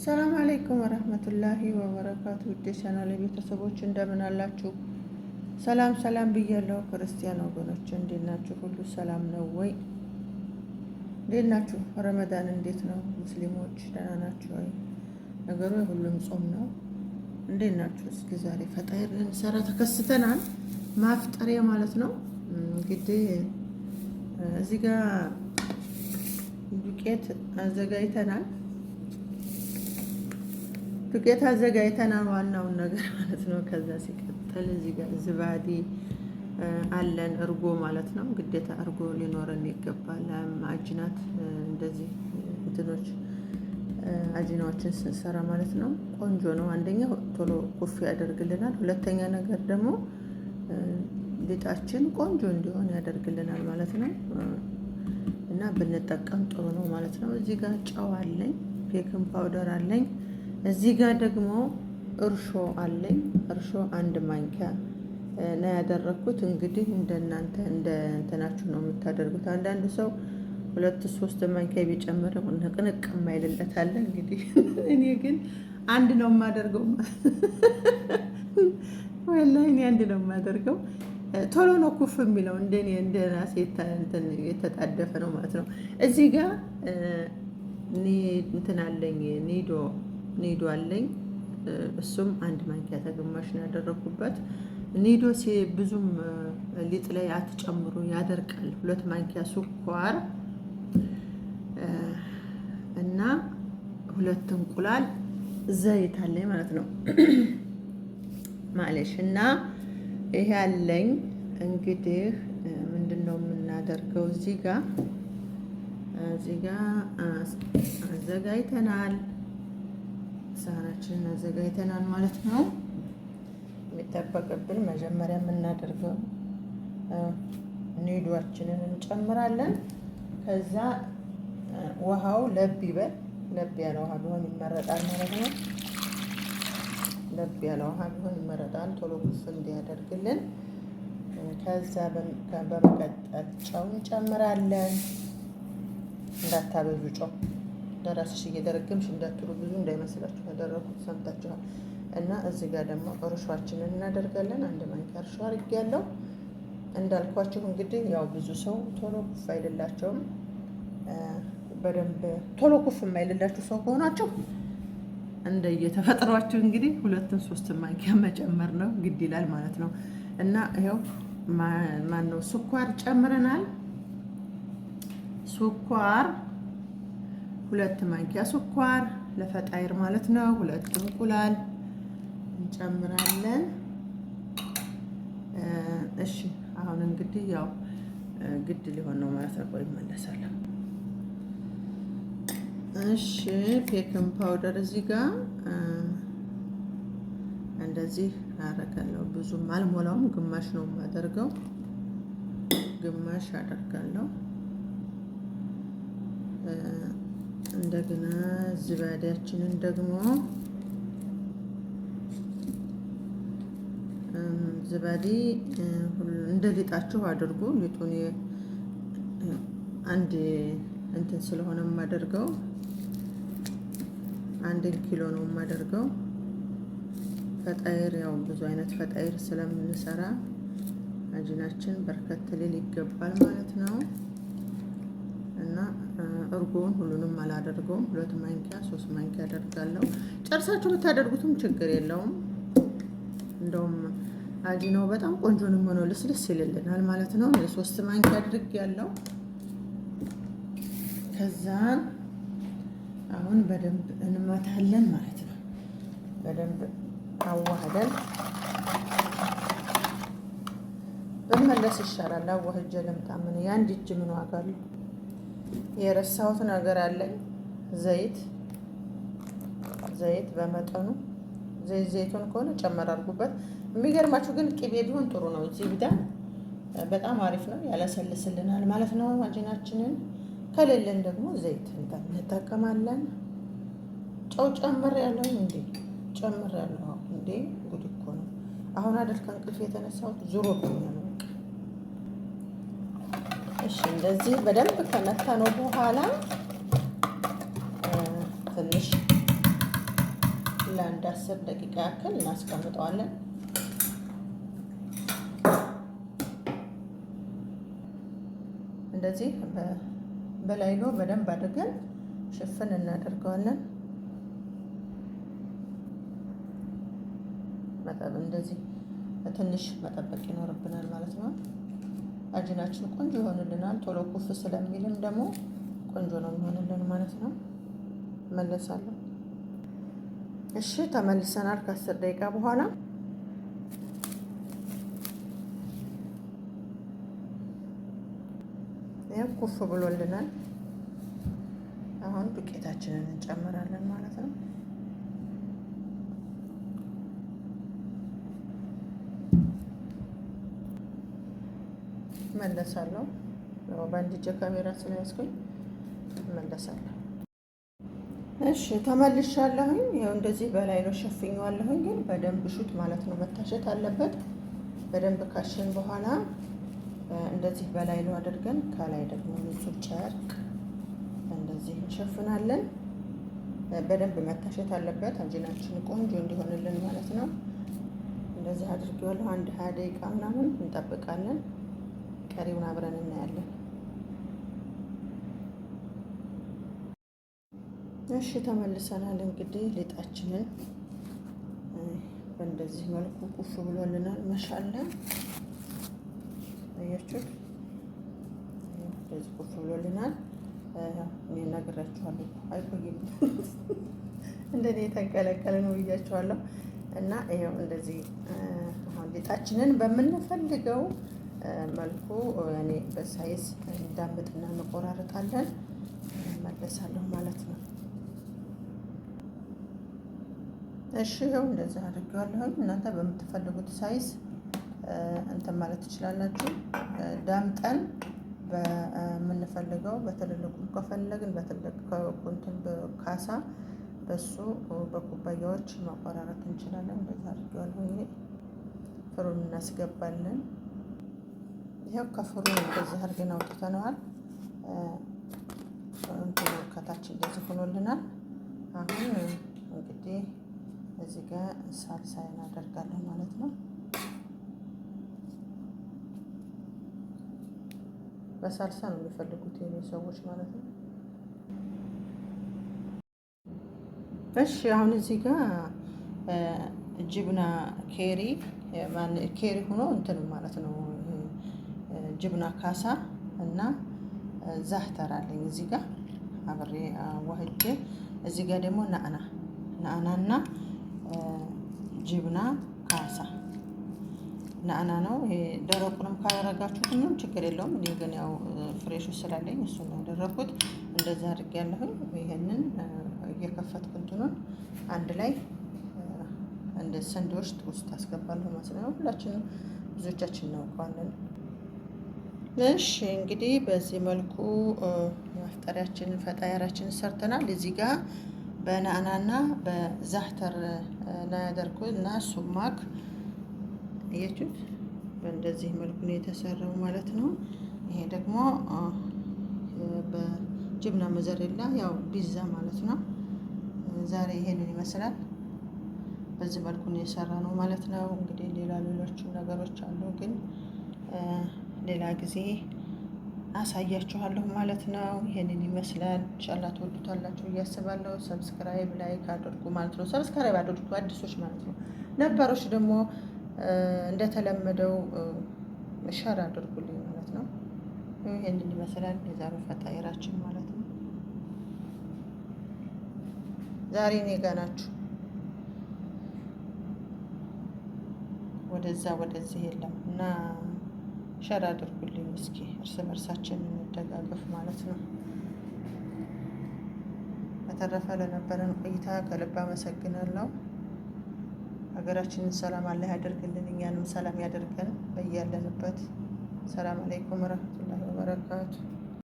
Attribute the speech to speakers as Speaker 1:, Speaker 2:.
Speaker 1: ሰላም አለይኩም ወረህመቱላሂ ወበረካቱ። ውድ ቻናል ቤተሰቦች እንደምን አላችሁ? ሰላም ሰላም ብያለሁ። ክርስቲያን ወገኖች እንዴት ናችሁ? ሁሉ ሰላም ነው ወይ? እንዴት ናችሁ? ረመዳን እንዴት ነው? ሙስሊሞች ደህና ናችሁ ወይ? ነገሩ የሁሉም ጾም ነው። እንዴት ናችሁ? እስኪ ዛሬ ፈጣይር ልንሰራ ተከስተናል። ማፍጠሪያ ማለት ነው። እንግዲህ እዚህ ጋር ዱቄት አዘጋጅተናል። ዱቄት አዘጋጅተናል፣ ዋናውን ነገር ማለት ነው። ከዛ ሲቀጥል እዚህ ጋር ዝባዲ አለን፣ እርጎ ማለት ነው። ግዴታ እርጎ ሊኖረን ይገባል። አጅናት እንደዚህ እንትኖች አጂናዎችን ስንሰራ ማለት ነው። ቆንጆ ነው። አንደኛ ቶሎ ኩፍ ያደርግልናል። ሁለተኛ ነገር ደግሞ ሊጣችን ቆንጆ እንዲሆን ያደርግልናል ማለት ነው። እና ብንጠቀም ጥሩ ነው ማለት ነው። እዚህ ጋር ጨው አለኝ፣ baking powder አለኝ። እዚህ ጋር ደግሞ እርሾ አለኝ። እርሾ አንድ ማንኪያ ነው ያደረግኩት። እንግዲህ እንደናንተ እንደ እንትናችሁ ነው የምታደርጉት። አንዳንዱ ሰው ሁለት ሶስት ማንኪያ ቢጨምር ንቅንቅ የማይልለት አለ። እንግዲህ እኔ ግን አንድ ነው የማደርገው። ወላሂ እኔ አንድ ነው የማደርገው። ቶሎ ነው ኩፍ የሚለው እንደኔ እንደ ራሴ የተጣደፈ ነው ማለት ነው። እዚህ ጋር እንትን አለኝ ኒዶ ኒዶ አለኝ። እሱም አንድ ማንኪያ ተግማሽ ነው ያደረኩበት። ኒዶ ብዙም ሊጥ ላይ አትጨምሩ፣ ያደርቃል። ሁለት ማንኪያ ስኳር እና ሁለት እንቁላል ዘይት አለኝ ማለት ነው። ማለሽ እና ይሄ አለኝ። እንግዲህ ምንድን ነው የምናደርገው እዚህ ጋር እዚህ ጋር አዘጋጅተናል። ሳህናችንን አዘጋጅተናል ማለት ነው። የሚጠበቅብን መጀመሪያ የምናደርገው ኒዶችንን እንጨምራለን። ከዛ ውሃው ለብ ይበል። ለብ ያለ ውሃ ቢሆን ይመረጣል ማለት ነው። ለብ ያለ ውሃ ቢሆን ይመረጣል፣ ቶሎ ኩፍ እንዲያደርግልን። ከዛ በመቀጠል ጨው እንጨምራለን። እንዳታበዙ ጨው ለራስሽ እየደረገምሽ እንዳትሉ ብዙ እንዳይመስላችሁ ያደረኩት ሰምታችኋል። እና እዚህ ጋር ደግሞ እርሾአችንን እናደርጋለን። አንድ ማንኪያ እርሾ አድርጌያለሁ። እንዳልኳችሁ እንግዲህ ያው ብዙ ሰው ቶሎ ኩፍ አይልላቸውም። በደንብ ቶሎ ኩፍ የማይልላችሁ ሰው ከሆናችሁ እንደየተፈጥሯችሁ እንግዲህ ሁለትም ሶስትም ማንኪያ መጨመር ነው ግድ ይላል ማለት ነው። እና ይኸው ማነው ስኳር ጨምረናል። ስኳር ሁለት ማንኪያ ስኳር ለፈጣይር ማለት ነው። ሁለት እንቁላል እንጨምራለን። እሺ አሁን እንግዲህ ያው ግድ ሊሆን ነው ማለት ነው። ቆይ እመለሳለሁ። እሺ baking powder እዚህ ጋር እንደዚህ አደርጋለሁ። ብዙም አልሞላውም፣ ግማሽ ነው የማደርገው። ግማሽ አደርጋለሁ። እንደገና ዝባዳችንን ደግሞ ዝባዴ እንደ ሊጣችሁ አድርጉ። ሊጡን አንድ እንትን ስለሆነ የማደርገው አንድ ኪሎ ነው የማደርገው። ፈጣይር ያው ብዙ አይነት ፈጣይር ስለምንሰራ አጂናችን በርከት ሊል ይገባል ማለት ነው። እና እርጎውን ሁሉንም አላደርገውም። ሁለት ማንኪያ ሶስት ማንኪያ አደርጋለሁ። ጨርሳችሁ ብታደርጉትም ችግር የለውም። እንደውም አጂናው በጣም ቆንጆ ነው ሆኖ ልስልስ ይልልናል ማለት ነው። የሶስት ማንኪያ አድርግ ያለው ከዛን አሁን በደንብ እንመታለን ማለት ነው። በደንብ አዋህደን ብመለስ ይሻላል። አዋህጄ ልምጣ። ምን የአንድ እጅ ምን ዋጋ አለው? የረሳሁት ነገር አለኝ። ዘይት ዘይት በመጠኑ ዘይት ዘይቱን ከሆነ ጨመር አድርጉበት። የሚገርማችሁ ግን ቅቤ ቢሆን ጥሩ ነው። ዚብዳ በጣም አሪፍ ነው፣ ያለሰልስልናል ማለት ነው አጂናችንን። ከሌለን ደግሞ ዘይት እንጠቀማለን። ጨው ጨምር ያለው እንዴ? ጨምር ያለው እንዴ? ጉድ እኮ ነው። አሁን አይደል ከእንቅልፍ የተነሳሁት ዙሮብኛል። በቃ እሺ፣ እንደዚህ በደንብ ከመታ ነው በኋላ ትንሽ ለአንድ 10 ደቂቃ ያክል እናስቀምጠዋለን። እንደዚህ በላይሎ በደንብ አድርገን ሽፍን እናደርገዋለን። እንደዚህ ትንሽ መጠበቅ ይኖርብናል ማለት ነው። አጅናችን ቆንጆ ይሆንልናል። ቶሎ ኩፍ ስለሚልም ደግሞ ቆንጆ ነው የሚሆንልን ማለት ነው። መለሳለሁ። እሺ፣ ተመልሰናል ከ10 ደቂቃ በኋላ። ይኸው ኩፍ ብሎልናል። አሁን ዱቄታችንን እንጨምራለን ማለት ነው። መለሳለሁ። ያው በአንድ እጄ ካሜራ ስለያዝኩኝ እመለሳለሁ። እሺ፣ ተመልሻለሁኝ። ያው እንደዚህ በላይ ነው ሸፍኜዋለሁኝ፣ ግን በደንብ እሹት ማለት ነው። መታሸት አለበት። በደንብ ካሸን በኋላ እንደዚህ በላይ ነው አድርገን ከላይ ደግሞ ንጹህ ጨርቅ እንደዚህ እንሸፍናለን። በደንብ መታሸት አለበት፣ አጂናችን ቆንጆ እንዲሆንልን ማለት ነው። እንደዚህ አድርጌዋለሁ። አንድ 20 ደቂቃ ምናምን እንጠብቃለን። ቀሪውን አብረን እናያለን። እሺ፣ ተመልሰናል። እንግዲህ ሊጣችንን በእንደዚህ መልኩ ኩፍ ብሎልናል። ማሻአላ፣ አያችሁት? እንደዚህ ኩፍ ብሎልናል። እኔ ነግራችኋለሁ፣ አይቆይም፣ እንደኔ የተንቀለቀለ ነው ብያችኋለሁ። እና ይኸው እንደዚህ አሁን ሊጣችንን በምንፈልገው መልኩ እኔ በ size እንዳምጥና እንቆራርጣለን። እመለሳለሁ ማለት ነው። እሺ፣ ይኸው እንደዚህ አድርጌዋለሁኝ። እናንተ በምትፈልጉት size እንትን ማለት ትችላላችሁ። ዳምጠን በምንፈልገው በትልልቁም ከፈለግን በትልቅ እንትን ካሳ በሱ በኩባያዎች ማቆራረጥ እንችላለን። እንደዛ አድርጌዋለሁኝ። ፍሩን እናስገባለን። ይኸው ከፍሩን እንደዚህ አድርገን አውጥተነዋል። እንትኑ ከታች እንደዚህ ሆኖልናል። አሁን እንግዲህ እዚህ ጋር ሳልሳዬን አደርጋለሁ ማለት ነው። በሳልሳ ነው የሚፈልጉት የኔ ሰዎች ማለት ነው። እሺ፣ አሁን እዚህ ጋር جبنة ኬሪ፣ ኬሪ ሆኖ እንትን ማለት ነው፣ جبنة ካሳ እና زعتر አለኝ እዚህ ጋር አብሬ አዋህጄ። እዚህ ጋር ደግሞ ናአና፣ ናአናና جبنة ካሳ፣ ናአና ነው። ይሄ ደረቁንም ካረጋችሁት ምንም ችግር የለውም። እኔ ግን ያው fresh ኡ ስላለኝ እሱን ነው ያደረኩት። እንደዛ አድርጌያለሁኝ። ይሄንን እየከፈትኩ እንትኑን አንድ ላይ እንደ ሰንዶች ውስጥ አስገባለሁ ማለት ነው። ሁላችንም ብዙዎቻችን እናውቀዋለን። እሺ፣ እንግዲህ በዚህ መልኩ ማፍጠሪያችንን ፈጣየራችንን ሰርተናል። እዚህ ጋር በናአናና በ زعتر ነው ያደርኩት እና سماق፣ አያችሁት፣ በእንደዚህ መልኩ ነው የተሰራው ማለት ነው። ይሄ ደግሞ በ جبنة موزاريلا ያው ፒዛ ማለት ነው። ዛሬ ይሄንን ይመስላል። በዚህ መልኩ ነው የሰራነው ማለት ነው። እንግዲህ ሌላ ሌሎችም ነገሮች አሉ፣ ግን ሌላ ጊዜ አሳያችኋለሁ ማለት ነው። ይሄንን ይመስላል። ኢንሻአላህ ትወዱታላችሁ ብዬ አስባለሁ። Subscribe፣ like አድርጉ ማለት ነው። Subscribe አድርጉ አዲሶች ማለት ነው። ነባሮች ደግሞ እንደተለመደው share አድርጉልኝ ማለት ነው። ይሄንን ይመስላል የዛሬው ፈጣይራችን ማለት ነው። ዛሬ እኔ ጋ ናችሁ። ወደዛ ወደዚህ የለም እና share አድርጉልኝ እስኪ፣ እርስ በርሳችን እንደጋገፍ ማለት ነው። በተረፈ ለነበረን ቆይታ ከልብ አመሰግናለሁ። ሀገራችንን ሰላም አላህ ያደርግልን፣ እኛንም ሰላም ያደርገን በያለንበት። سلام عليكم ورحمة الله وبركاته።